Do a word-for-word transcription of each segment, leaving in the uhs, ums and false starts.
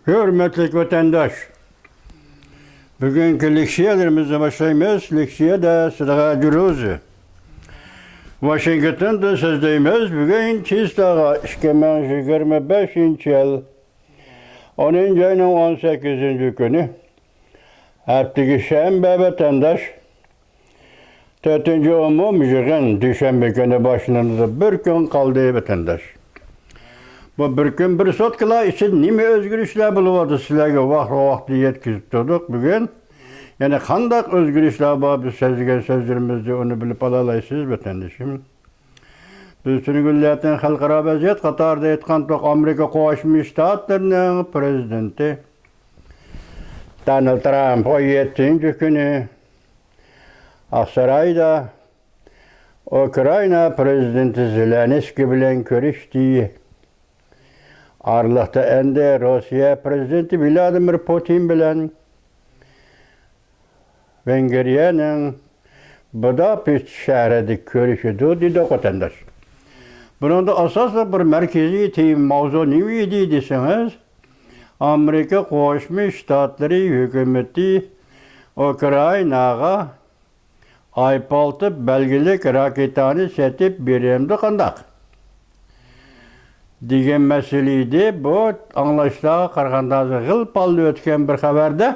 ھۆرمەتلىك ۋەتەنداش، بۈگۈنكى لېكسىيەلىرىمىزنى باشلايمىز. لېكسىيەدە سىلىغا جۇرۇزى. ۋاشىنگتوندىن سۆزلەيمىز. بۈگۈن چىسلاغا ئىككى مىڭ يىگىرمە بەشىنچى يىل ئونىنچى ئاينىڭ ئون سەككىزىنچى كۈنى، ھەپتىگە شەنبە ۋەتەنداش. تۆتىنچى ئومۇمىي يىغىن دۈشەنبە كۈنى باشلىنىدۇ. بىر كۈن قالدى، ۋەتەنداش. بۇ بىر كۈن، بىر سوتكىلار ئىچىدە نېمە ئۆزگىرىشلەر بولۇۋاتىدۇ، سىلەرگە ۋاقتى ۋاقتىدا يەتكۈزۈپ تۇردۇق. بۈگۈن يەنە قانداق ئۆزگىرىشلەر بار، بىز سۆزلىگەن سۆزلىرىمىزدە ئۇنى بىلىپ ئالالايسىز، ۋەتەندىشىم. بىز تۈنۈگۈنلەردىن خەلقئارا ۋەزىيەت قاتارىدا ئېيتقانتۇق، ئامېرىكا قوشما شتاتلىرىنىڭ پىرېزىدېنتى دونالد ترامپ ئون يەتتىنچى كۈنى ئاقسارايدا ئۇكرائىنا پىرېزىدېنتى زېلېنسكىي بىلەن كۆرۈشتى. ئارىلىقتا ئەمدى روسىيە پىرېزىدېنتى ۋلادىمىر پۇتىن بىلەن ۋېنگرىيەنىڭ بۇداپېشت شەھىرىدە كۆرۈشىدۇ، دېدۇق، ۋەتەنداش. بۇنىڭدا ئاساسلىق بىر مەركىزىي تېما، ماۋزۇ نېمە ئىدى دېسىڭىز، ئامېرىكا قوشما شتاتلىرى ھۆكۈمىتى ئۇكرائىناغا ئاي پالتا بەلگىلىك راكېتانى سېتىپ بېرەمدۇ قانداق؟ دېگەن مەسىلە ئىدى. بۇ ئاڭلاشلارغا قارىغاندا ھازىر غىل-پاللا ئۆتكەن بىر خەۋەردە،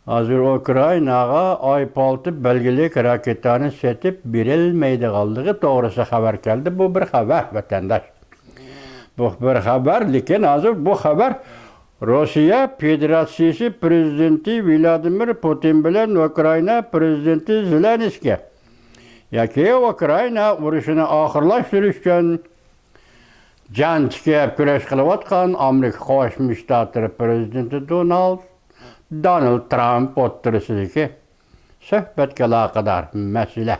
ھازىر ئۇكرائىناغا ئاي پالتا بەلگىلىك راكېتانى سېتىپ بېرەلمەيدىغانلىقى توغرىسىدا خەۋەر كەلدى. بۇ بىر خەۋەر، ۋەتەنداش. بۇ بىر خەۋەر، لېكىن ھازىر بۇ خەۋەر روسىيە فېدېراتسىيىسى پىرېزىدېنتى ۋلادىمىر پۇتىن بىلەن ئۇكرائىنا پىرېزىدېنتى زېلېنسكىي ياكى ئۇكرائىنا ئۇرۇشىنى ئاخىرلاشتۇرۇش ئۈچۈن جان تىكىپ كۈرەش قىلىۋاتقان ئامېرىكا قوشما شتاتلىرى پىرېزىدېنتى دونالد، دونالد ترامپ ئوتتۇرىسىدىكى سۆھبەتكە ئالاقىدار مەسىلە.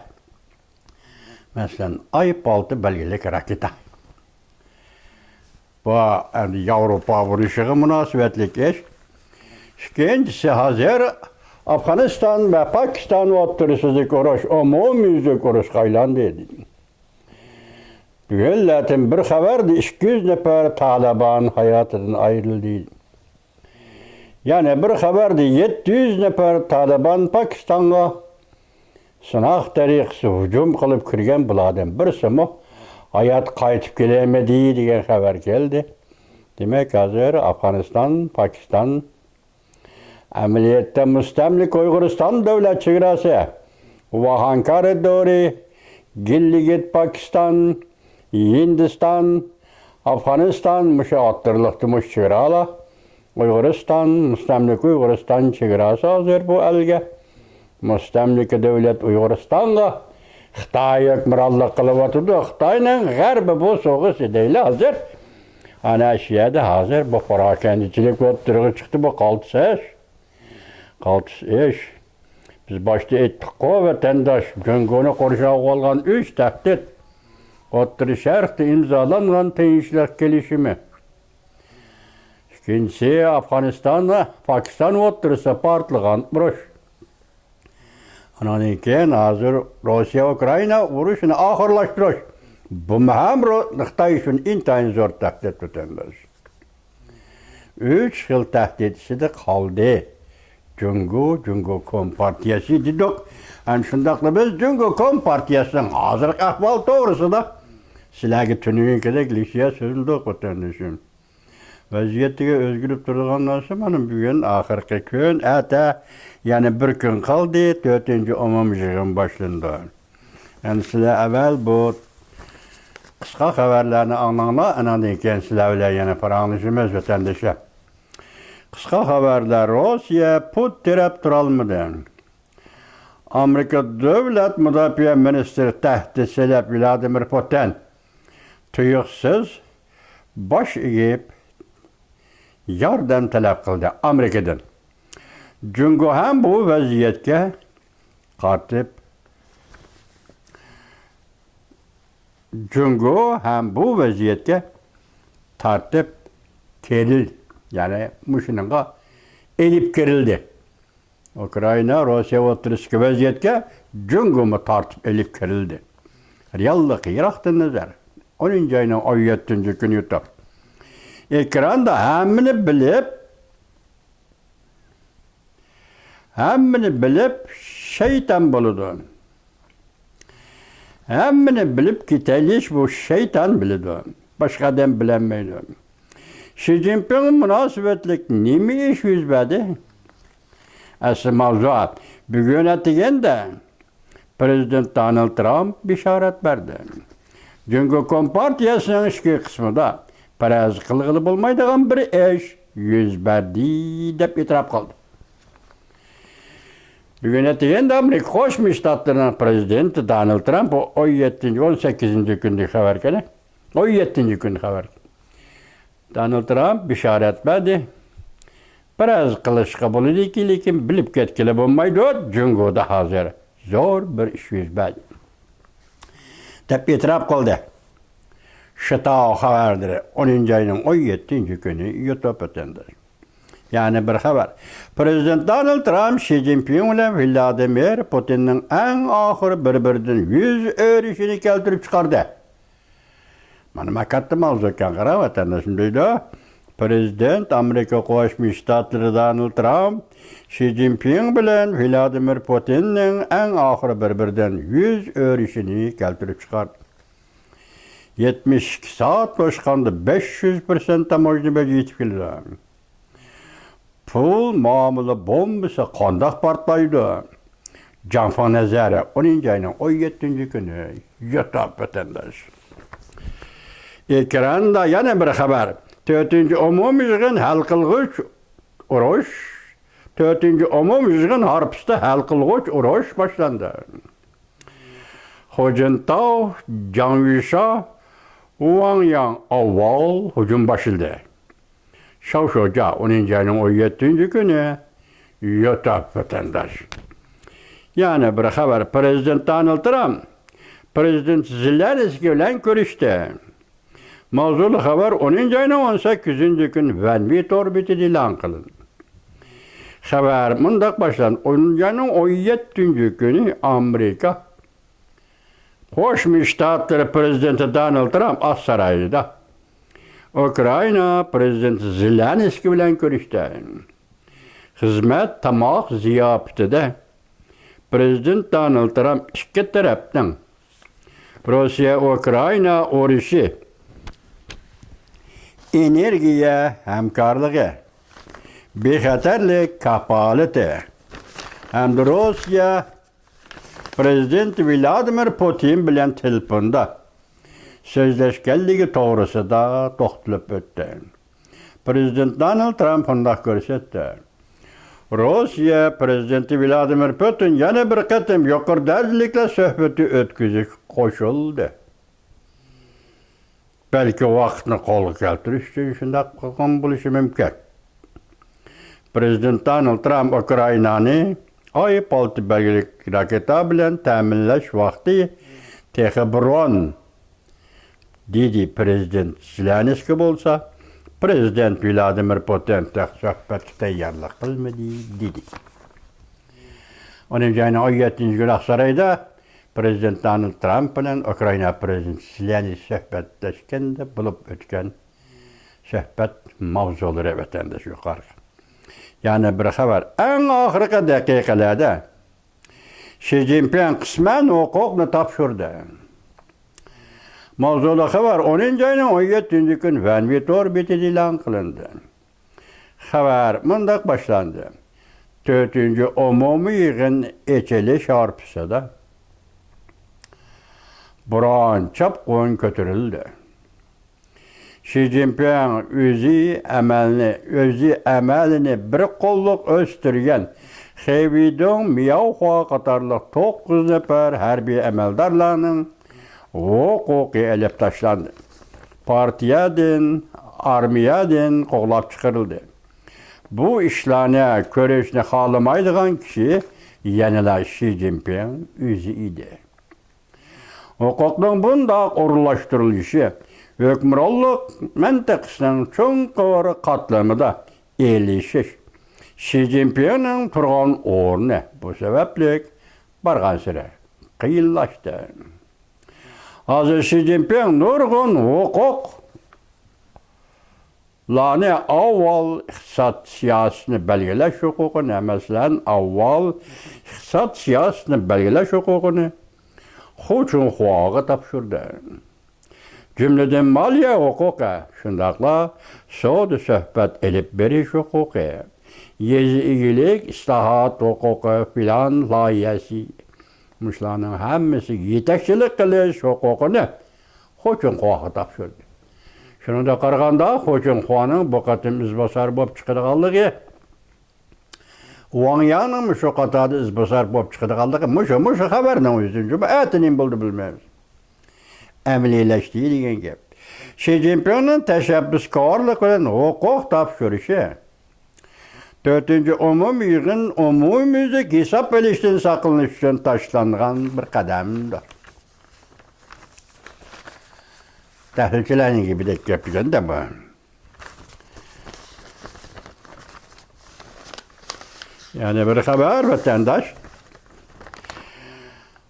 مەسىلەن، ئاي پالتا بەلگىلىك راكېتا. بۇ ئەمدى ياۋروپا ئۇرۇشىغا مۇناسىۋەتلىك ئىش. ئىككىنچىسى، ھازىر ئافغانىستان ۋە پاكىستان ئوتتۇرىسىدىكى ئۇرۇش ئومۇميۈزلۈك ئۇرۇشقا ئايلاندى. بۈگۈنلەردىن بىر خەۋەردە ئىككى يۈز نەپەر تالىبان ھاياتىدىن ئايرىلدى. يەنە بىر خەۋەردە يەتتە يۈز نەپەر تالىبان پاكىستانغا سىناق تەرىقىسى ھۇجۇم قىلىپ كىرگەن، بۇلاردىن بىرسىمۇ ھايات قايتىپ كېلەلمىدى دېگەن خەۋەر كەلدى. دېمەك، ھازىر ئافغانىستان، پاكىستان، ئەمەلىيەتتە مۇستەملىكە ئۇيغۇرىستان دۆلەت چېگراسى، ۋاھان كارىدورى، گىلگىت پاكىستان، ھىندىستان، ئافغانىستان، مۇشۇ ئوتتۇرىلىقتا مۇشۇ چېگرالار. ئۇيغۇرىستان، مۇستەملىكە ئۇيغۇرىستان چېگراسى ھازىر بۇ ئەلگە، مۇستەملىكە دۆلەت ئۇيغۇرىستانغا خىتاي ھۆكۈمرانلىق قىلىۋاتىدۇ. خىتاينىڭ غەربى بوسۇغىسى دەيلى ھازىر. ئەنە شۇ يەردە ھازىر بۇ پاراكەندىچىلىك ئوتتۇرىغا چىقتى، بۇ قالتىس ئىش. قالتىس ئىش. بىز باشتا ئېيتتۇققۇ، ۋەتەنداش، جۇڭگونى قورشاۋالغان ئۈچ تەھدىت. ئوتتۇرا شەرقتە ئىمزالانغان تىنچلىق كېلىشىمى. ئىككىنچىسى، ئافغانىستان ۋە پاكىستان ئوتتۇرىسىدا پارتلىغان ئۇرۇش. ئانىڭدىن كېيىن ھازىر روسىيە ئۇكرائىنا ئۇرۇشىنى ئاخىرلاشتۇرۇش. بۇمۇ ھەم رو-، خىتاي ئۈچۈن ئىنتايىن زور تەھدىت، ۋەتەنداش. ئۈچ خىل تەھدىت ئىچىدە قالدى. جۇڭگو، جۇڭگو كومپارتىيەسى دېدۇق. ئەنە شۇنداقلا بىز جۇڭگو كومپارتىيەسىنىڭ ھازىرقى ئەھۋالى توغرىسىدا سىلەرگە تۈنۈگۈنكىدەك لېكسىيە سۆزلىدۇق، ۋەتەندىشىم. ۋەزىيەت تېگى ئۆزگىرىپ تۇرىدىغان نەرسە مانا بۈگۈن ئاخىرقى كۈن، ئەتە يەنە بىر كۈن قالدى، تۆتىنچى ئومۇميىغىن باشلىنىدۇ. ئەمدى سىلەر ئەۋۋەل بۇ قىسقا خەۋەرلەرنى ئاڭلاڭلار، ئاناندىن كېيىن سىلەر بىلەن يەنە پاراڭلىشىمىز، ۋەتەندىشىم. قىسقا خەۋەرلەر. روسىيە پۇت تىرەپ تۇرالمىدى. ئامېرىكا دۆلەت مۇداپىئە مىنىستىرى تەھدىت سېلىپ، ۋلادىمىر پۇتىن تۇيۇقسىز باش ئېگىپ، ياردەم تەلەپ قىلدى ئامېرىكىدىن. جۇڭگو ھەم بۇ ۋەزىيەتكە قارىتىپ، جۇڭگو ھەم بۇ ۋەزىيەتكە تارتىپ كېرىل-، يەنى مۇشۇنىڭغا ئېلىپ كىرىلدى. ئۇكرائىنا، روسىيە ئوتتۇرىسىدىكى ۋەزىيەتكە جۇڭگومۇ تارتىپ ئېلىپ كىرىلدى. رېئاللىق يىراقتىن نەزەر. ئونىنچى ئاينىڭ ئون يەتتىنچى كۈنى يۇتۇپ. ئېكراندا ھەممىنى بىلىپ، ھەممىنى بىلىپ شەيتان بولىدۇ. ھەممىنى بىلىپ كېتەيلىش بۇ شەيتان بىلىدۇ. باشقا ئادەم بىلەلمەيدۇ. شى جىنپىڭ مۇناسىۋەتلىك نېمە ئىش يۈز بەردى؟ ئەسلى ماۋزۇ بۈگۈن ئەتىگەندە پرېزىدېنت دونالد ترامپ بېشارەت بەردى. جۇڭگو كومپارتىيەسىنىڭ ئىچكى قىسمىدا پەرەز قىلغىلى بولمايدىغان بىر ئىش يۈز بەردى، دەپ ئېتىراپ قىلدى. بۈگۈن ئەتىگەندە ئامېرىكا قوشما شتاتلىرىنىڭ پرېزىدېنتى دونالد ترامپ ئون يەتتىنچى، ئون سەككىزىنچى كۈندىكى خەۋەركەن، ئون يەتتىنچى كۈنى خەۋەر. دونالد ترامپ بېشارەت بەردى. پەرەز قىلىشقا بولىدىكى، لېكىن بىلىپ كەتكىلى بولمايدۇ، جۇڭگودا ھازىر زور بىر ئىش يۈز بەردى، دەپ ئېتىراپ قىلدى. شىتاۋ خەۋەرلىرى، ئونىنچى ئاينىڭ ئون يەتتىنچى كۈنى يۇتۇپ ئۆتەندى. يەنە بىر خەۋەر. پرېزىدېنت دونالد ترامپ شى جىنپىڭ بىلەن ۋلادىمىر پۇتىننىڭ ئەڭ ئاخىرى بىر-بىرىدىن يۈز ئۆرۈشىنى كەلتۈرۈپ چىقاردى. مانا ما كاتتا ماۋزۇكەن، قاراڭ ۋەتەنداشلىرىم، دەيدۇ. پرېزىدېنت ئامېرىكا قوشما شتاتلىرى دونالد ترامپ شى جىنپىڭ بىلەن ۋلادىمىر پۇتىننىڭ ئەڭ ئاخىرى بىر-بىرىدىن يۈز ئۆرۈشىنى كەلتۈرۈپ چىقاردى. يەتمىش ئىككى سائەت توشقاندا بەش يۈز پىرسەنت تاموژنا بېجى يېتىپ كېلىدۇ. پۇل مۇئامىلە بومبىسى قانداق پارتلايدۇ؟ جاڭفېڭ نەزەرى، ئونىنچى ئاينىڭ ئون يەتتىنچى كۈنى يۇتۇپ ۋەتەنداش. ئېكراندا يەنە بىر خەۋەر. تۆتىنچى ئومۇميىغىن ھەل قىلغۇچ ئۇرۇش، تۆتىنچى ئومۇميىغىن ھارپىسىدا ھەل قىلغۇچ ئۇرۇش باشلاندى. خۇجىنتاۋ، جاڭ يۈشا، ۋاڭ ياڭ ئاۋۋال ھۇجۇم باشلىدى. شاۋ شۇجا، ئونىنچى ئاينىڭ ئون يەتتىنچى كۈنى يۇتۇپ ۋەتەنداش. يەنە بىر خەۋەر، پرېزىدېنت دونالد ترامپ پرېزىدېنت زېلېنسكىي بىلەن كۆرۈشتى. ماۋزۇلۇق خەۋەر ئونىنچى ئاينىڭ ئون سەككىزىنچى كۈنى ۋەنۋى تور بېتىدە ئېلان قىلىندى. خەۋەر مۇنداق باشلاندى. ئونىنچى ئاينىڭ ئون يەتتىنچى كۈنى ئامېرىكا قوشما شتاتلىرى پرېزىدېنتى دونالد ترامپ ئاق سارايدا ئۇكرائىنا پرېزىدېنتى زېلېنسكىي بىلەن كۆرۈشتى. خىزمەت تاماق زىياپىتىدە پرېزىدېنت دونالد ترامپ ئىككى تەرەپنىڭ روسىيە-ئۇكرائىنا ئۇرۇشى، ئېنېرگىيە ھەمكارلىقى، بىخەتەرلىك كاپالىتى ھەمدە روسىيە پرېزىدېنتى ۋلادىمىر پۇتىن بىلەن تېلېفوندا سۆزلەشكەنلىكى توغرىسىدا توختىلىپ ئۆتتى. پرېزىدېنت دونالد ترامپ مۇنداق كۆرسەتتى. روسىيە پرېزىدېنتى ۋلادىمىر پۇتىن يەنە بىر قېتىم يۇقىرى دەرىجىلىكلەر سۆھبىتى ئۆتكۈزۈشكە قوشۇلدى. بەلكى ۋاقىتنى قولغا كەلتۈرۈش ئۈچۈن شۇنداق قىلغان بولۇشى مۇمكىن. پرېزىدېنت دونالد ترامپ ئۇكرائىنانى ئاي پالتى بەلگىلىك راكېتا بىلەن تەمىنلەش ۋاقتى تېخى بۇرۇن، دېدى. پرېزىدېنت زېلېنسكىي بولسا، پرېزىدېنت ۋلادىمىر پۇتىن تېخى سۆھبەتكە تەييارلىق قىلمىدى، دېدى. ئونىنچى ئاينىڭ ئون يەتتىنچى كۈنى ئاقسارايدا پرېزىدېنت دونالد ترامپ بىلەن ئۇكرائىنا پرېزىدېنتى زېلېنسكىي سۆھبەتلەشكەندە بولۇپ ئۆتكەن سۆھبەت ماۋزۇلىرى ۋەتەنداش يۇقىرىقى. يەنە بىر خەۋەر. ئەڭ ئاخىرقى دەقىقىلەردە شى جىنپىڭ قىسمەن ھوقۇقنى تاپشۇردى. ماۋزۇلۇق خەۋەر ئونىنچى ئاينىڭ ئون يەتتىنچى كۈنى ۋەنۋى تور بېتىدە ئېلان قىلىندى. خەۋەر مۇنداق باشلاندى. تۆتىنچى ئومۇمىي يىغىن ئېچىلىش ھارپىسىدا بۇران چاپقۇن كۆتۈرۈلدى. شى جىنپىڭ ئۆزى ئەمەلنى، ئۆزى ئەمەلىنى بىر قوللۇق ئۆستۈرگەن خېۋېيدۇڭ مياۋخۇا قاتارلىق توققۇز نەپەر ھەربىي ئەمەلدارلارنىڭ ھوقۇقى ئېلىپ تاشلاندى. پارتىيەدىن، ئارمىيەدىن قوغلاپ چىقىرىلدى. بۇ ئىشلارنى كۆرۈشنى خالىمايدىغان كىشى يەنىلا شى جىنپىڭ ئۆزى ئىدى. ھوقۇقنىڭ بۇنداق ئورۇنلاشتۇرۇلۇشى ھۆكۈمرانلىق مەنتىقىسىنىڭ چوڭقۇر قاتلىمىدا ئېلىشىش، شى جىنپىڭنىڭ تۇرغان ئورنى بۇ سەۋەبلىك بارغانسېرى قىيىنلاشتى. ھازىر شى جىنپىڭ نۇرغۇن ھوقۇق لارنى ئاۋۋال ئىقتىساد سىياسىتىنى بەلگىلەش ھوقۇقىنى، مەسىلەن، ئاۋۋال ئىقتىساد سىياسىتىنى بەلگىلەش ھوقۇقىنى خۇ چۈنخۇاغا تاپشۇردى. جۈملىدىن مالىيە ھوقۇقى، شۇنداقلا سودا سۆھبەت ئېلىپ بېرىش ھوقۇقى، يېزا ئىگىلىك ئىسلاھات ھوقۇقى پىلان لايىھەسى، مۇشۇلارنىڭ ھەممىسىگە يېتەكچىلىك قىلىش ھوقۇقىنى خۇ چۈنخۇاغا تاپشۇردى. شۇنىڭدىن قارىغاندا، خۇ چۈنخۇانىڭ بۇ قېتىم ئىزباسار بولۇپ چىقىدىغانلىقى، ۋاڭ يانىڭمۇ شۇ قاتاردا ئىزباسار بولۇپ چىقىدىغانلىقى مۇشۇ، مۇشۇ خەۋەرنىڭ ئۆزىدىن جۇمۇ، ئەتە نېمە بولىدۇ بىلمەيمىز. ئەمەلىيلەشتى دېگەن گەپ. شى جىنپىڭنىڭ تەشەببۇسكارلىق بىلەن ھوقۇق تاپشۇرۇشى تۆتىنچى ئومۇمىي يىغىن ئومۇميۈزلۈك ھېساب ئېلىشتىن ساقلىنىش ئۈچۈن تاشلانغان بىر قەدەمدۇر. تەھلىلچىلەرنىڭ گېپىدەك گەپ ئىكەن-دە بۇ. يەنە بىر خەۋەر، ۋەتەنداش.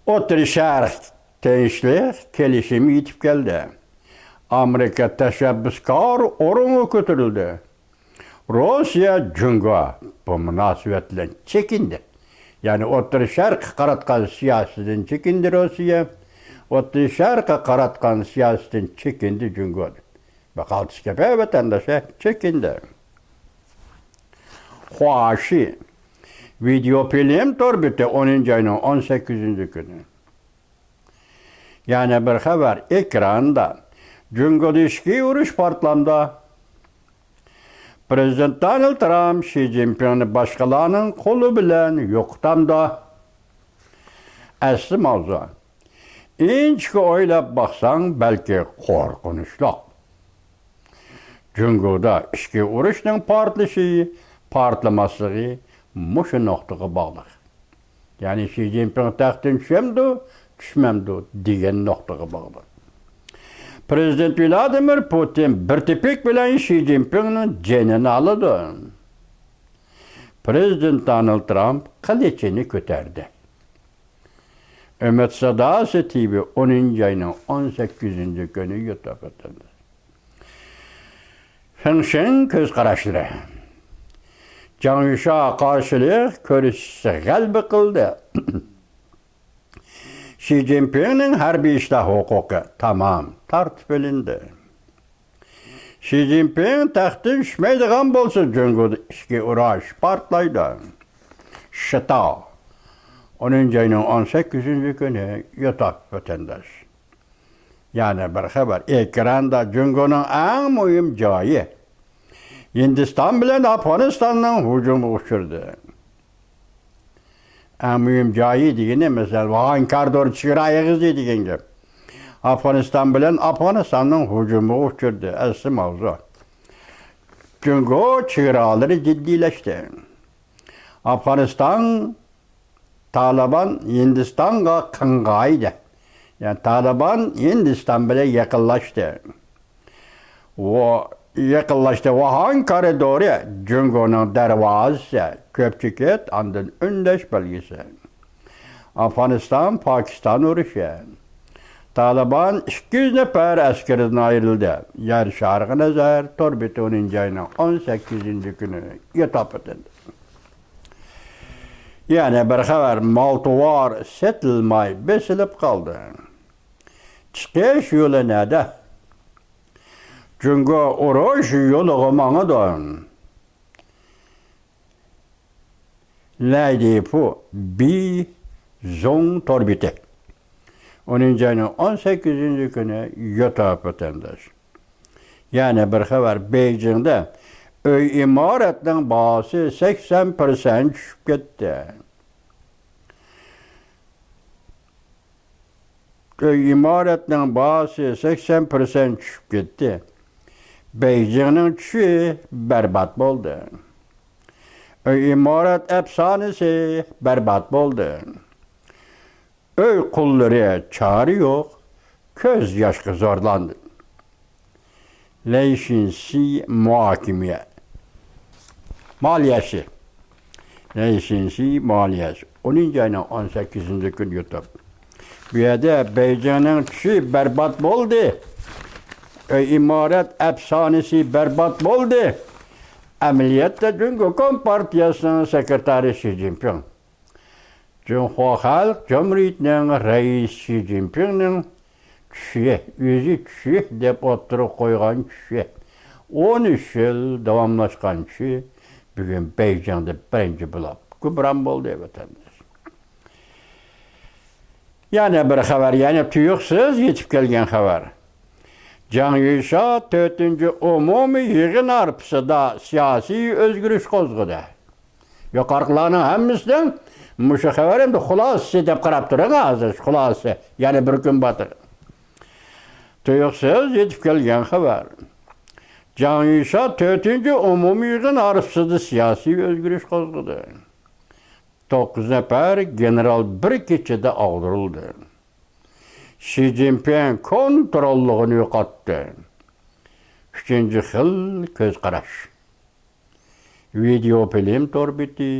ئوتتۇرا شەرق تىنچلىق كېلىشىمى يېتىپ كەلدى. ئامېرىكا تەشەببۇسكار ئورۇنغا كۆتۈرۈلدى. روسىيە، جۇڭگو بۇ مۇناسىۋەت بىلەن چېكىندى. يەنى ئوتتۇرا شەرققە قاراتقان سىياسىتىدىن چېكىندى روسىيە. ئوتتۇرا شەرققە قاراتقان سىياسىتىدىن چېكىندى جۇڭگو. بۇ قالتىس گەپ، ھە، ۋەتەنداش، ھە، چېكىندى. خۇاشى ۋىدېئو فىلىم تور بېتى، ئونىنچى ئاينىڭ ئون سەككىزىنچى كۈنى. يەنە بىر خەۋەر ئېكراندا. جۇڭگودا ئىچكى ئۇرۇش پارتلامدا. پرېزىدېنت دونالد ترامپ شى جىنپىڭنى باشقىلارنىڭ قولى بىلەن يوقىتامدا. ئەسلى ماۋزۇ. ئىنچىكە ئويلاپ باقساڭ، بەلكى قورقۇنچلۇق. جۇڭگودا ئىچكى ئۇرۇشنىڭ پارتلىشى، پارتلىماسلىقى مۇشۇ نۇقتىغا باغلىق. يەنى شى جىنپىڭ تەختتىن چۈشەمدۇ، چۈشمەمدۇ دېگەن نۇقتىغا باغلىق. پرېزىدېنت ۋلادىمىر پۇتىن بىر تېپىك بىلەن شى جىنپىڭنىڭ جېنىنى ئالىدۇ. پرېزىدېنت دونالد ترامپ قىلىچىنى كۆتەردى. ئۈمىد ساداسى تىۋى، ئونىنچى ئاينىڭ ئون سەككىزىنچى كۈنى يۇتۇپ ئۆتۈلدى. فېڭشېڭ كۆز قاراشلىرى. جاڭ يۈشا قارشىلىق كۆرسىتىشتە غەلىبە قىلدى. شى جىنپىڭنىڭ ھەربىي ئىشلار ھوقۇقى تامام تارتىپ ئېلىندى. شى جىنپىڭ تەختتىن چۈشمەيدىغان بولسا، جۇڭگودا ئىچكى ئۇرۇش پارتلايدۇ. شىتاۋ، ئونىنچى ئاينىڭ ئون سەككىزىنچى كۈنى يۇتۇپ ۋەتەنداش. يەنە بىر خەۋەر. ئېكراندا جۇڭگونىڭ ئەڭ مۇھىم جايى، ھىندىستان بىلەن ئافغانىستاننىڭ ھۇجۇمىغا ئۇچرىدى. ئەڭ مۇھىم جايى دېگىنى، مەسىلەن، ۋاھان كارىدورى، چېگرا ئېغىزى دېگەن گەپ. ئافغانىستان بىلەن ئافغانىستاننىڭ ھۇجۇمىغا ئۇچرىدى. ئەسلى ماۋزۇ. جۇڭگو چېگرالىرى جىددىيلەشتى. ئافغانىستان تالىبان ھىندىستانغا قىڭغايدى. يەنى تالىبان ھىندىستان بىلەن يېقىنلاشتى. ۋو-، يېقىنلاشتى. ۋاھان كارىدورى جۇڭگونىڭ دەرۋازىسى، كۆپ چېكىت، ئاندىن ئۈندەش بەلگىسى. ئافغانىستان، پاكىستان ئۇرۇشى. تالىبان ئىككى يۈز نەپەر ئەسكىرىدىن ئايرىلدى. يەر شارىغا نەزەر، تور بېتى، ئونىنچى ئاينىڭ ئون سەككىزىنچى كۈنى يۇتۇپ ئۆتۈلدى. يەنە بىر خەۋەر، مال توۋار سېتىلماي بېسىلىپ قالدى. چىقىش يولى نەدە؟ جۇڭگو ئۇرۇش يولىغا ماڭىدۇ. لەيدىفۇ بىزۇڭ تور بېتى. ئونىنچى ئاينىڭ ئون سەككىزىنچى كۈنى يۇتۇپ ۋەتەنداش. يەنە بىر خەۋەر، بېيجىڭدا ئۆي ئىمارەتنىڭ باھاسى سەكسەن پىرسەنت چۈشۈپ كەتتى. ئۆي ئىمارەتنىڭ باھاسى سەكسەن پىرسەنت چۈشۈپ كەتتى. بېيجىڭنىڭ چۈشى بەربات بولدى. ئۆي ئىمارەت ئەپسانىسى بەربات بولدى. ئۆي قۇللىرى چارە يوق، كۆز ياشقا زورلاندى. لەيشىنسى مۇھاكىمە مالىيەسى. لەيشىنسى مالىيەسى. ئونىنچى ئاينىڭ ئون سەككىزىنچى كۈنى يۇتۇپ. بۇ يەردە بېيجىڭنىڭ چۈشى بەربات بولدى. ئۆي ئىمارەت ئەپسانىسى بەربات بولدى. ئەمەلىيەتتە جۇڭگو كومپارتىيەسىنىڭ سېكرېتارى شى جىنپىڭ، جۇڭخۇا خەلق جۇمھۇرىيىتىنىڭ رەئىسى شى جىنپىڭنىڭ چۈشى، ئۆزى چۈشى دەپ ئوتتۇرىغا قويغان چۈشى، ئون ئۈچ يىل داۋاملاشقان چۈشى بۈگۈن بېيجىڭدا بىرىنچى بولۇپ گۇمران بولدى، ۋەتەنداش. يەنە بىر خەۋەر، يەنە تۇيۇقسىز يېتىپ كەلگەن خەۋەر. جاڭ يۈشا تۆتىنچى ئومۇمىي يىغىن ئارپىسىدا سىياسىي ئۆزگىرىش قوزغىدى. يۇقىرىقىلارنىڭ ھەممىسىنىڭ مۇشۇ خەۋەر ئەمدى خۇلاسىسى دەپ قاراپ تۇرۇڭ ھازىر، خۇلاسىسى. يەنە بىر كۈن باتىرى. تۇيۇقسىز يېتىپ كەلگەن خەۋەر. جاڭ يۈشا تۆتىنچى ئومۇمىي يىغىن ئارىسىدا سىياسىي ئۆزگىرىش قوزغىدى. توققۇز نەپەر گېنېرال بىر كېچىدە ئاغدۇرۇلدى. شى جىنپىڭ كونتروللۇقىنى يوقاتتى. ئۈچىنچى خىل كۆز قاراش. ۋىدېئو فىلىم تور بېتى،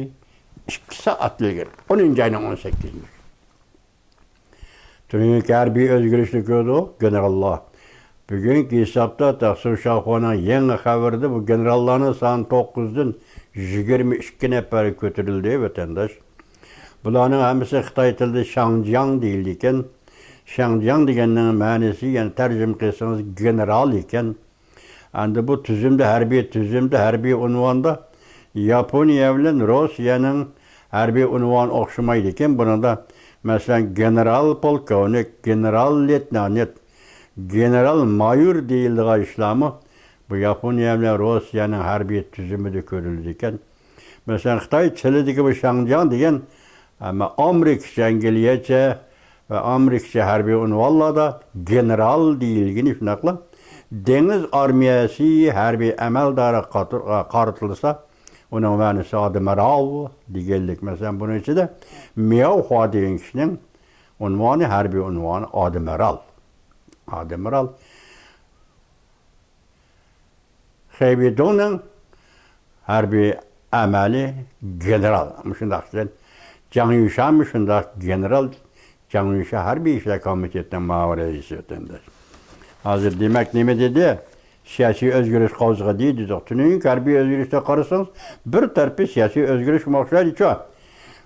ئىككى سائەت ئىلگىرى، ئونىنچى ئاينىڭ ئون سەككىزىنچى. تۈنۈگۈنكى ھەربىي ئۆزگىرىشنى كۆردۇق، گېنېراللار. بۈگۈنكى ھېسابتا تەخسۇ شاخۇنىڭ يېڭى خەۋىرىدە بۇ گېنېراللارنىڭ سانى توققۇزدىن يىگىرمە ئىككى نەپەرگە كۆتۈرۈلدى، ۋەتەنداش. بۇلارنىڭ ھەممىسى خىتاي تىلىدا شاڭجياڭ دېيىلىدىكەن. شاڭجياڭ دېگەننىڭ مەنىسى، يەنى تەرجىمە قىلسىڭىز، گېنېرال ئىكەن. ئەمدى بۇ تۈزۈمدە، ھەربىي تۈزۈمدە، ھەربىي ئۇنۋاندا ياپونىيە بىلەن روسىيەنىڭ ھەربىي ئۇنۋانى ئوخشىمايدىكەن. بۇنىڭدا، مەسىلەن، گېنېرال پولكوۋنىك، گېنېرال لېيتېنانت، گېنېرال مايور دېيىلىدىغان ئىشلارمۇ بۇ ياپونىيە بىلەن روسىيەنىڭ ھەربىي تۈزۈمىدە كۆرۈلىدىكەن. مەسىلەن، خىتاي تىلىدىكى بۇ شاڭجياڭ دېگەن، ئەمما ئامېرىكىچە، ئەنگلىيەچە ۋە ئامېرىكىچە ھەربىي ئۇنۋانلاردا گېنېرال دېيىلگىنى شۇنداقلا دېڭىز ئارمىيەسى ھەربىي ئەمەلدارىغا قاتۇ-، قارىتىلسا، ئۇنىڭ مەنىسى ئادمىرال دېگەنلىك. مەسىلەن، بۇنىڭ ئىچىدە مياۋخۇا دېگەن كىشىنىڭ ئۇنۋانى، ھەربىي ئۇنۋانى ئادمىرال. ئادمىرال. خېي بىدۇڭنىڭ ھەربىي ئەمەلىي گېنېرال. مۇشۇنداق ئىكەن. جاڭ يۈشامۇ شۇنداق گېنېرال. جاڭ يۈشا ھەربىي ئىشلار كومىتېتىنىڭ مۇئاۋىن رەئىسى، ۋەتەنداش. ھازىر دېمەك نېمە دېدى؟ سىياسىي ئۆزگىرىش قوزغىدى دېدۇق. تۈنۈگۈنكى ھەربىي ئۆزگىرىشكە قارىسىڭىز، بىر تەرىپى سىياسىي ئۆزگىرىشكە ئوخشايدىچۇ؟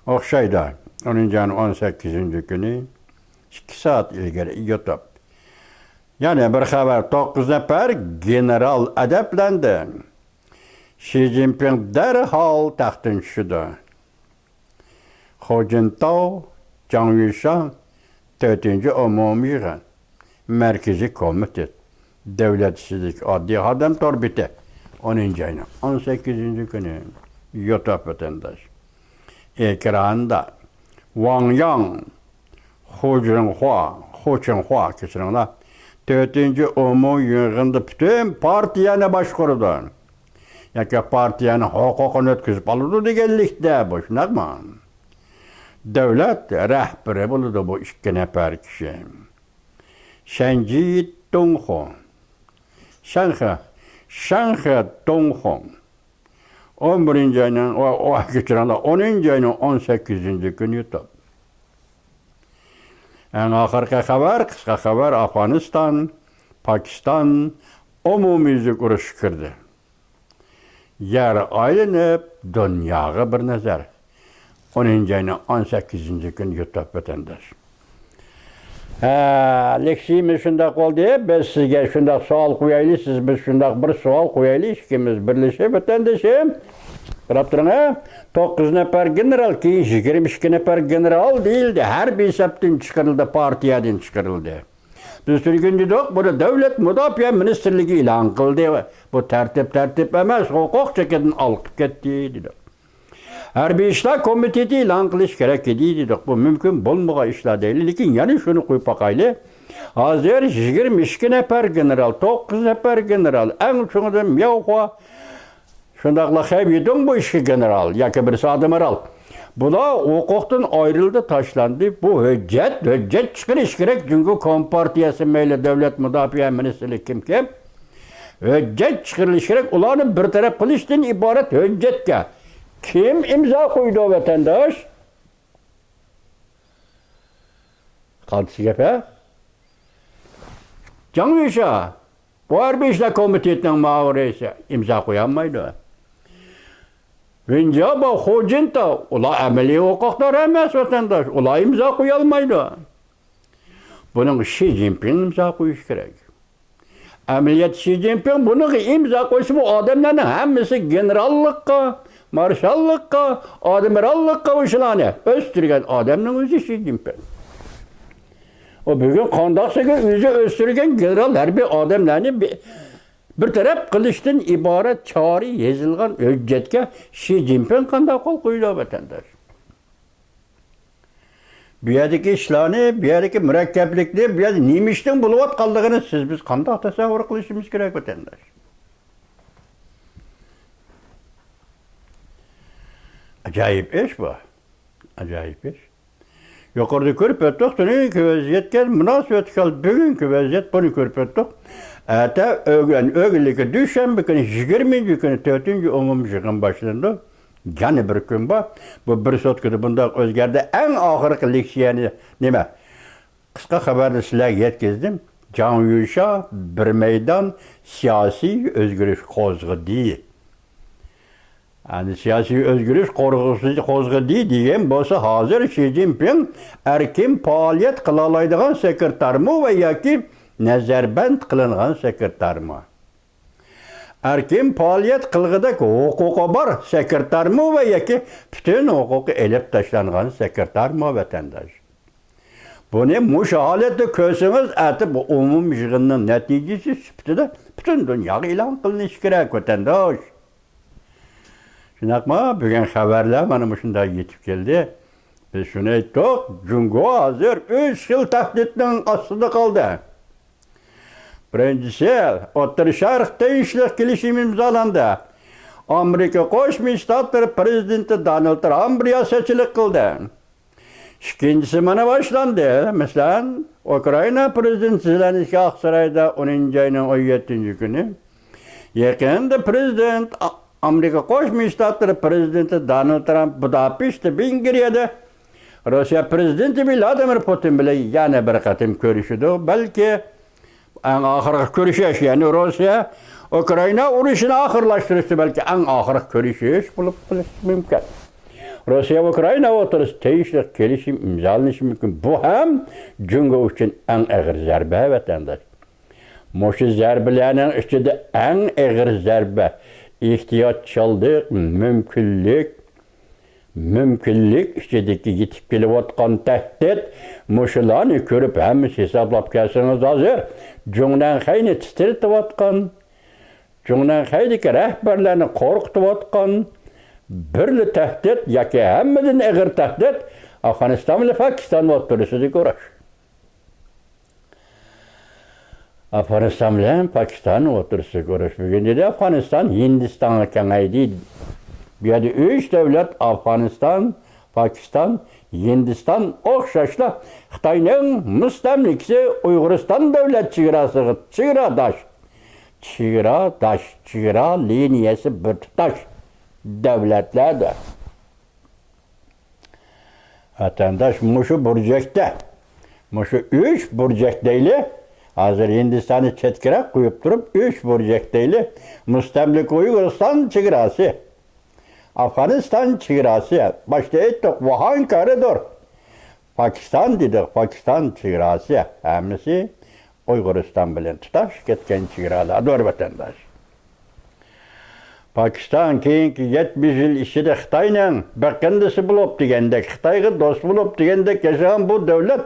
ئوخشايدۇ. ئونىنچى ئاينىڭ ئون سەككىزىنچى كۈنى ئىككى سائەت ئىلگىرى يۇتۇپ. يەنە بىر خەۋەر، توققۇز نەپەر گېنېرال ئەدەپلەندى. شى جىنپىڭ دەرھال تەختتىن چۈشىدۇ. خو جىنتاۋ، جاڭ يۈشا، تۆتىنچى ئومۇمىي يىغىن، مەركىزىي كومىتېت، دۆلەت ئىچىدىكى ئاددىي خادىم تور بېتى، ئونىنچى ئاينىڭ ئون سەككىزىنچى كۈنى يۇتۇپ ۋەتەنداش. ئېكراندا ۋاڭ ياڭ، خۇ جىڭخۇا، خۇ چىڭخۇا، كەچۈرۈڭلار، تۆتىنچى ئومۇمىي يىغىندا پۈتۈن پارتىيەنى باشقۇرىدۇ. ياكى پارتىيەنىڭ ھوقۇقىنى ئۆتكۈزۈپ ئالىدۇ دېگەنلىكتە، بۇ شۇنداقمۇ؟ دۆلەت رەھبىرى بولىدۇ بۇ ئىككى نەپەر كىشى. شەنجى دۇڭخۇ، شەنخې، شەنخې دۇڭخۇ. ئون بىرىنچى ئاينىڭ، ۋا، ۋا، كەچۈرۈڭلار، ئونىنچى ئاينىڭ ئون سەككىزىنچى كۈنى يۇتۇپ. ئەڭ ئاخىرقى خەۋەر، قىسقا خەۋەر، ئافغانىستان، پاكىستان ئومۇميۈزلۈك ئۇرۇشقا كىردى. يەر ئايلىنىپ، دۇنياغا بىر نەزەر. ئونىنچى ئاينىڭ ئون سەككىزىنچى كۈنى يۇتۇپ ۋەتەنداش. ھە، لېكسىيىمىز شۇنداق بولدى. بىز سىزگە شۇنداق سوئال قويايلى، سىز بىز شۇنداق بىر سوئال قويايلى، ئىككىمىز بىرلىشىپ، ۋەتەندىشىم. قاراپ تۇرۇڭ، ھە. توققۇز نەپەر گېنېرال، كېيىن يىگىرمە ئىككى نەپەر گېنېرال دېيىلدى. ھەربىي سەپتىن چىقىرىلدى، پارتىيەدىن چىقىرىلدى. بىز تۈنۈگۈن دېدۇق، بۇنى دۆلەت مۇداپىئە مىنىستىرلىكى ئېلان قىلدى. بۇ تەرتىپ، تەرتىپ ئەمەس، ھوقۇق چېكىدىن ئالقىپ كەتتى، دېدۇق. ھەربىي ئىشلار كومىتېتى ئېلان قىلىش كېرەك ئىدى، دېدۇق. بۇ مۇمكىن بولمىغان ئىشلار دەيلى، لېكىن يەنە شۇنى قويۇپ باقايلى. ھازىر يىگىرمە ئىككى نەپەر گېنېرال، توققۇز نەپەر گېنېرال، ئەڭ چوڭىدىن مياۋخۇا، شۇنداقلا خەي بىدۇڭ بۇ ئىككى گېنېرال ياكى بىرسى ئادمىرال. بۇلار ھوقۇقتىن ئايرىلدى، تاشلاندى. بۇ ھۆججەت، ھۆججەت چىقىرىش كېرەك. جۇڭگو كومپارتىيەسى مەيلى، دۆلەت مۇداپىئە مىنىستىرلىكى كىم كىم. ھۆججەت چىقىرىلىشى كېرەك. ئۇلارنى بىر تەرەپ قىلىشتىن ئىبارەت ھۆججەتكە كىم ئىمزا قويىدۇ، ۋەتەنداش؟ قالتىس گەپ، ھە؟ جاڭ يۈشا. بۇ ھەربىي ئىشلار كومىتېتىنىڭ مۇئاۋىن رەئىسى ئىمزا قويالمايدۇ. ۋېن جياباۋ، خۇ جىنتاۋ، ئۇلار ئەمەلىي ھوقۇقدار ئەمەس، ۋەتەنداش. ئۇلار ئىمزا قويالمايدۇ. بۇنىڭغا شى جىنپىڭ ئىمزا قويۇشى كېرەك. ئەمەلىيەتتە شى جىنپىڭ بۇنىڭغا ئىمزا قويسا، بۇ ئادەملەرنىڭ ھەممىسى گېنېراللىققا، مارشاللىققا، ئادمىراللىققا ئۇ شۇلارنى ئۆستۈرگەن ئادەمنىڭ ئۆزى شى جىنپىڭ. ئۇ بۈگۈن قانداقسىگە ئۆزى ئۆستۈرگەن گېنېرال ھەربىي ئادەملەرنى بى-، بىر تەرەپ قىلىشتىن ئىبارەت چارە يېزىلغان ھۆججەتكە شى جىنپىڭ قانداق قول قويىدۇ، ۋەتەنداش؟ بۇ يەردىكى ئىشلارنى، بۇ يەردىكى مۇرەككەپلىكنى، بۇ يەردە نېمە ئىشنىڭ بولۇۋاتقانلىقىنى سىز، بىز قانداق تەسەۋۋۇر قىلىشىمىز كېرەك، ۋەتەنداش؟ ئاجايىپ ئىش بۇ. ئاجايىپ ئىش. يۇقىرىدا كۆرۈپ ئۆتتۇق، تۈنۈگۈنكى ۋەزىيەتكە مۇناسىۋەتلىك ھالدا بۈگۈنكى ۋەزىيەت، بۇنى كۆرۈپ ئۆتتۇق. ئەتە ئۆگۈن، ئۆگۈنلۈكى دۈشەنبە كۈنى، يىگىرمىنچى كۈنى تۆتىنچى ئومۇمىي يىغىن باشلىنىدۇ. يەنە بىر كۈن بار. بۇ بىر سوتكىدا بۇنداق ئۆزگەردى. ئەڭ ئاخىرقى لېكسىيەنى نېمە؟ قىسقا خەۋەردە سىلەرگە يەتكۈزدۈم. جاڭ يۈشياۋ بىر مەيدان سىياسىي ئۆزگىرىش قوزغىدى. ئەمدى سىياسىي ئۆزگىرىش قورغۇسى-، قوزغىدى دېگەن بولسا، ھازىر شى جىنپىڭ ئەركىن پائالىيەت قىلالايدىغان سېكرېتارمۇ ۋە ياكى نەزەربەند قىلىنغان سېكرېتارمۇ؟ ئەركىن پائالىيەت قىلغۇدەك ھوقۇقى بار سېكرېتارمۇ ۋە ياكى پۈتۈن ھوقۇقى ئېلىپ تاشلانغان سېكرېتارمۇ، ۋەتەنداش؟ بۇنى مۇشۇ ھالەتتە كۆرسىڭىز، ئەتە بۇ ئومۇمىي يىغىننىڭ نەتىجىسى سۈپىتىدە پۈتۈن دۇنياغا ئېلان قىلىنىشى كېرەك، ۋەتەنداش. شۇنداقمۇ؟ بۈگۈن خەۋەرلەر مانا مۇشۇنداق يېتىپ كەلدى. بىز شۇنى ئېيتتۇق، جۇڭگو ھازىر ئۈچ خىل تەھدىتنىڭ ئاستىدا قالدى. بىرىنچىسى، ئوتتۇرا شەرق تىنچلىق كېلىشىمى ئىمزالاندى. ئامېرىكا قوشما شتاتلىرى پىرېزىدېنتى دونالد ترامپ رىياسەتچىلىك قىلدى. ئىككىنچىسى مانا باشلاندى. مەسىلەن، ئۇكرائىنا پىرېزىدېنتى زېلېنسكىي ئاقسارايدا ئونىنچى ئاينىڭ ئون يەتتىنچى كۈنى، يېقىندا پىرېزىدېنت، ئا-، ئامېرىكا قوشما شتاتلىرى پىرېزىدېنتى دونالد ترامپ بۇداپېشتتا، ۋېنگرىيەدە روسىيە پىرېزىدېنتى ۋلادىمىر پۇتىن بىلەن يەنە بىر قېتىم كۆرۈشىدۇ. بەلكى ئەڭ ئاخىرقى كۆرۈشۈش، يەنى روسىيە ئۇكرائىنا ئۇرۇشىنى ئاخىرلاشتۇرۇشتا بەلكى ئەڭ ئاخىرقى كۆرۈشۈش بولۇپ قېلىشى مۇمكىن. روسىيە ئۇكرائىنا ئوتتۇرىسىدا تىنچلىق كېلىشىم ئىمزالىنىشى مۇمكىن. بۇ ھەم جۇڭگو ئۈچۈن ئەڭ ئېغىر زەربە، ۋەتەنداش. مۇشۇ زەربىلەرنىڭ ئىچىدە ئەڭ ئېغىر زەربە، ئېھتىياتچانلىق، مۇمكىنلىك، مۇمكىنلىك ئىچىدىكى يېتىپ كېلىۋاتقان تەھدىت، مۇشۇلارنى كۆرۈپ ھەممىسى ھېسابلاپ كەلسىڭىز ھازىر، جۇڭنەنخەينى تىترىتىۋاتقان، جۇڭنەنخەيدىكى رەھبەرلەرنى قورقۇتۇۋاتقان بىرلا تەھدىت ياكى ھەممىدىن ئېغىر تەھدىت ئافغانىستان بىلەن پاكىستان ئوتتۇرىسىدىكى ئۇرۇش. ئافغانىستان بىلەن پاكىستان ئوتتۇرىسىدىكى ئۇرۇش بۈگۈن دېدى، ئافغانىستان ھىندىستانغا كېڭەيدى. بۇ يەردە ئۈچ دۆلەت، ئافغانىستان، پاكىستان، ھىندىستان ئوخشاشلا خىتاينىڭ مۇستەملىكىسى ئۇيغۇرىستان دۆلەت چېگراسىغا چېگراداش، چېگراداش، چېگرا لىنىيەسى بىر تۇتاش دۆلەتلەردۇر. ۋەتەنداش، مۇشۇ بۇرجەكتە، مۇشۇ ئۈچ بۇرجەك دەيلى، ھازىر ھىندىستاننى چەتكىرەك قويۇپ تۇرۇپ، ئۈچ بۇرجەك دەيلى، مۇستەملىكە ئۇيغۇرىستان چېگراسى، ئافغانىستان چېگراسى، باشتا ئېيتتۇق، ۋۇھان كارىدور، پاكىستان دېدۇق، پاكىستان چېگراسى، ھەممىسى ئۇيغۇرىستان بىلەن تۇتاش كەتكەن چېگرالار، ۋەتەنداش. پاكىستان كېيىنكى يەتمىش يىل ئىچىدە خىتاينىڭ بېقىندىسى بولۇپ دېگەندەك، خىتايغا دوست بولۇپ دېگەندەك ياشىغان بۇ دۆلەت،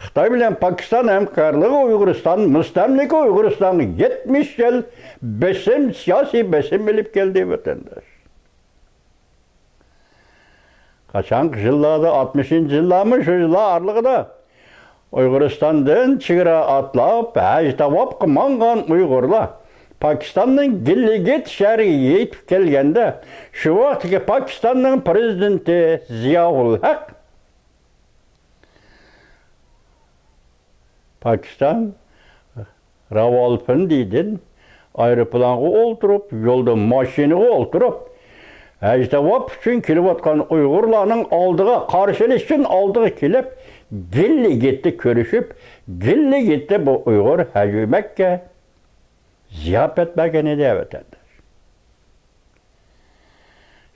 خىتاي بىلەن پاكىستان ھەمكارلىقى ئۇيغۇرىستان، مۇستەملىكە ئۇيغۇرىستانغا يەتمىش يىل بېسىم، سىياسىي بېسىم ئېلىپ كەلدى، ۋەتەنداش. قاچانقى يىللاردا، ئاتمىشىنچى يىللارمۇ، شۇ يىللار ئارىلىقىدا ئۇيغۇرىستاندىن چېگرا ئاتلاپ، ھەج تاۋاپقا ماڭغان ئۇيغۇرلار پاكىستاننىڭ گىلگىت شەھىرىگە يېتىپ كەلگەندە، شۇ ۋاقىتتىكى پاكىستاننىڭ پىرېزىدېنتى زىياۋۇل ھەق، پاكىستان راۋالپىندىدىن ئايروپىلانغا ئولتۇرۇپ، يولدا ماشىنىغا ئولتۇرۇپ، ھەج تاۋاپ ئۈچۈن كېلىۋاتقان ئۇيغۇرلارنىڭ ئالدىغا، قارشى ئېلىش ئۈچۈن ئالدىغا كېلىپ، گىلگىتتە كۆرۈشۈپ، گىلگىتتە بۇ ئۇيغۇر ھەج مەككە زىياپەت بەرگەن ئىدى، ۋەتەنداش.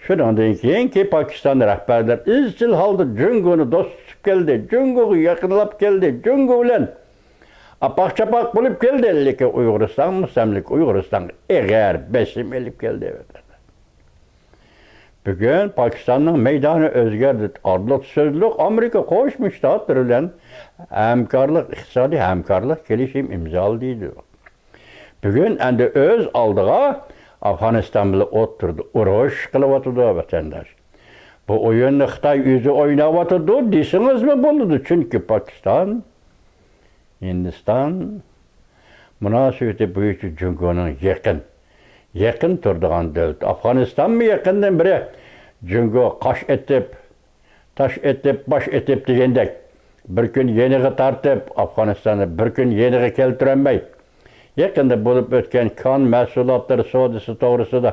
شۇنىڭدىن كېيىنكى پاكىستان رەھبەرلىرى ئىزچىل ھالدا جۇڭگونى دوست تۇتۇپ كەلدى، جۇڭگوغا يېقىنلاپ كەلدى، جۇڭگو بىلەن ئاپاق-چاپاق بولۇپ كەلدى، لېكىن ئۇيغۇرىستان، مۇستەملىكە ئۇيغۇرىستانغا ئېغىر بېسىم ئېلىپ كەلدى. بۈگۈن پاكىستاننىڭ مەيدانى ئۆزگەردى. ئارىلىق سۆزلۈك ئامېرىكا قوشما شتاتلىرى بىلەن ھەمكارلىق، ئىقتىسادىي ھەمكارلىق كېلىشىم ئىمزالىدى. بۈگۈن ئەمدى ئۆز ئالدىغا ئافغانىستان بىلەن ئوتتۇرىدا ئۇرۇش قىلىۋاتىدۇ، ۋەتەنداش. بۇ ئويۇننى خىتاي ئۆزى ئويناۋاتىدۇ دېسىڭىزمۇ بولىدۇ، چۈنكى پاكىستان، ھىندىستان مۇناسىۋىتى بويىچە جۇڭگونىڭ يېقىن، يېقىن تۇرىدىغان دۆلىتى. ئافغانىستانمۇ يېقىندىن بېرى جۇڭگو قاش ئېتىپ، تاش ئېتىپ، باش ئېتىپ دېگەندەك، بىر كۈن يېنىغا تارتىپ، ئافغانىستاننى بىر كۈن يېنىغا كەلتۈرەلمەي، يېقىندا بولۇپ ئۆتكەن كان مەھسۇلاتلىرى سودىسى توغرىسىدا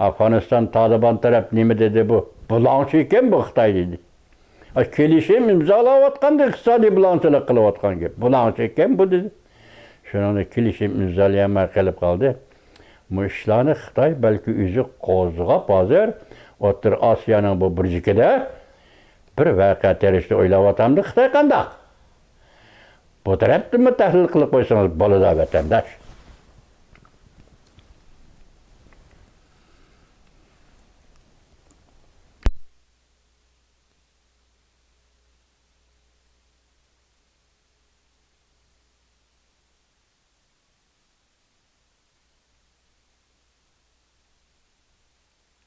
ئافغانىستان تالىبان تەرەپ نېمە دېدى بۇ؟ بۇلاڭچى ئىكەن بۇ خىتاي دېدى. ئا، كېلىشىم ئىمزالاۋاتقاندا ئىقتىسادىي بۇلاڭچىلىق قىلىۋاتقان گەپ. بۇلاڭچى ئىكەن بۇ دېدى. شۇنىڭدا كېلىشىم ئىمزالىيالماي قېلىپ قالدى. مۇشۇ ئىشلارنى خىتاي بەلكى ئۆزى قوزغاپ ھازىر ئوتتۇرا ئاسىيانىڭ بۇ بۇرجىكىدە بىر ۋەقە تېرىشنى ئويلاۋاتامدۇ خىتاي قانداق؟ بۇ تەرەپتىنمۇ تەھلىل قىلىپ قويسىڭىز بولىدۇ، ۋەتەنداش.